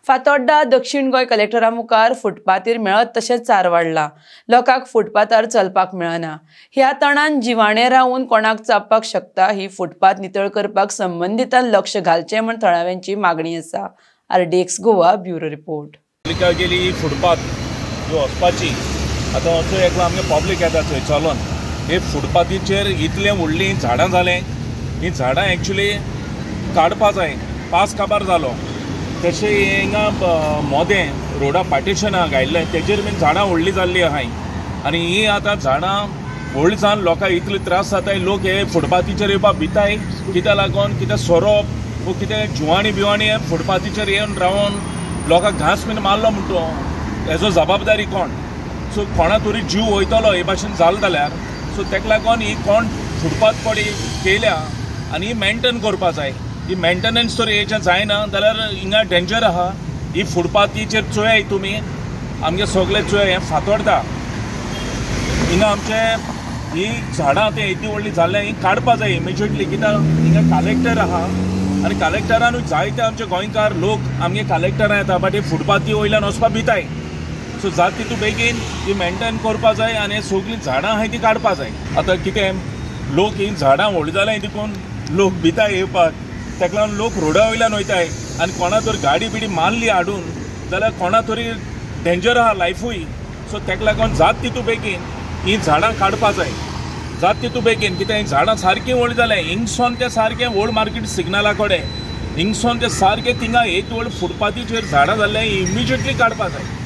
फातोड्डा दक्षिण गोंय कलेक्टरा मुखार फुटपाथीर मेळत तशेंच चार वाडला. लोकांक फुटपाथार चलपाक मेळना. ह्या तणान जिवाणे रावून कोणाक चाबपाक शकता. ही फुटपाथ नितळ करपाक संबंदितान लक्ष घालचें म्हण थळाव्यांची मागणी आसा. RDX Goa bureau report. गेली फुटपाथ जो वचपाची आतां असो एकलो आमगे पब्लीक येता थंय चलोन हे फुटपाथीचेर इतलें व्हडलीं झाडां जालें. ही झाडां एक्चुली काडपा जाय. पास काबार जालो तशें हिंगा मोदें रोडा पार्टिशन आहा घायल्लें तेजेर बीन झाडां व्हडलीं जाल्लीं आहाय आनी ही आतां झाडां व्हडलीं जावन लोकांक इतले त्रास जाताय. लोक हे फुटपाथीचेर येवपाक भिताय कित्याक लागून कितें सोरोप वो कितें जिवाणी बिवाणी फुटपाथीचेर येवन रावन लोकांक घांस बीन मारलो म्हणटो हेजो जबाबदारी कोण. सो कोणा तरी जीव वयतलो हे भाशेन जालें जाल्यार सो तेका लागून ही कोण फुटपाथ पळय केल्या आनी ही मेनटेन करपा जाय. ही मेंटेनन्स तर हेचें जायना जाल्यार हिंगा डेंजर आहा. ही फुटपाथीचेर चोयाय तुमी आमगे सगळे चोय हें फातोडटा. हिंगा आमचे ही झाडां ते येदी व्हडली जाल्या ही काडपा जाय इमिजिएटली. कित्याक हिंगा कलेक्टर आहा आनी कलेक्टरानूय जायते आमचे गोंयकार लोक आमगे कलेक्टरां येता बट he फुटपाथी वयल्यान वचपा भिताय. सो जात तितू बेगीन ती मेनटेन करपा जाय आनी सगळीं झाडां आहाय ती काडपा जाय. आतां कितें लोक ही झाडां व्हडलीं जाल्यां देखून लोक भिताय येवपाक तेका लागून लोक रोडा वयल्यान वयताय आनी कोणा तर गाडी बिडी मारली हाडून जाल्यार कोणा तरी डेंजर आहा लायफूय. सो तेका लागून जात तितू बेगीन ही झाडां काडपा जाय. जात तितू बेगीन कित्याक ही झाडां सारकीं व्हडलीं जाल्यां हिंगसोन ते सारकें ओल्ड मार्केट सिग्नला कडेन हिंगसोन ते सारकें थिंगा एक व्हड फुटपाथीचेर झाडां जाल्यां इमिजिएटली काडपा जाय.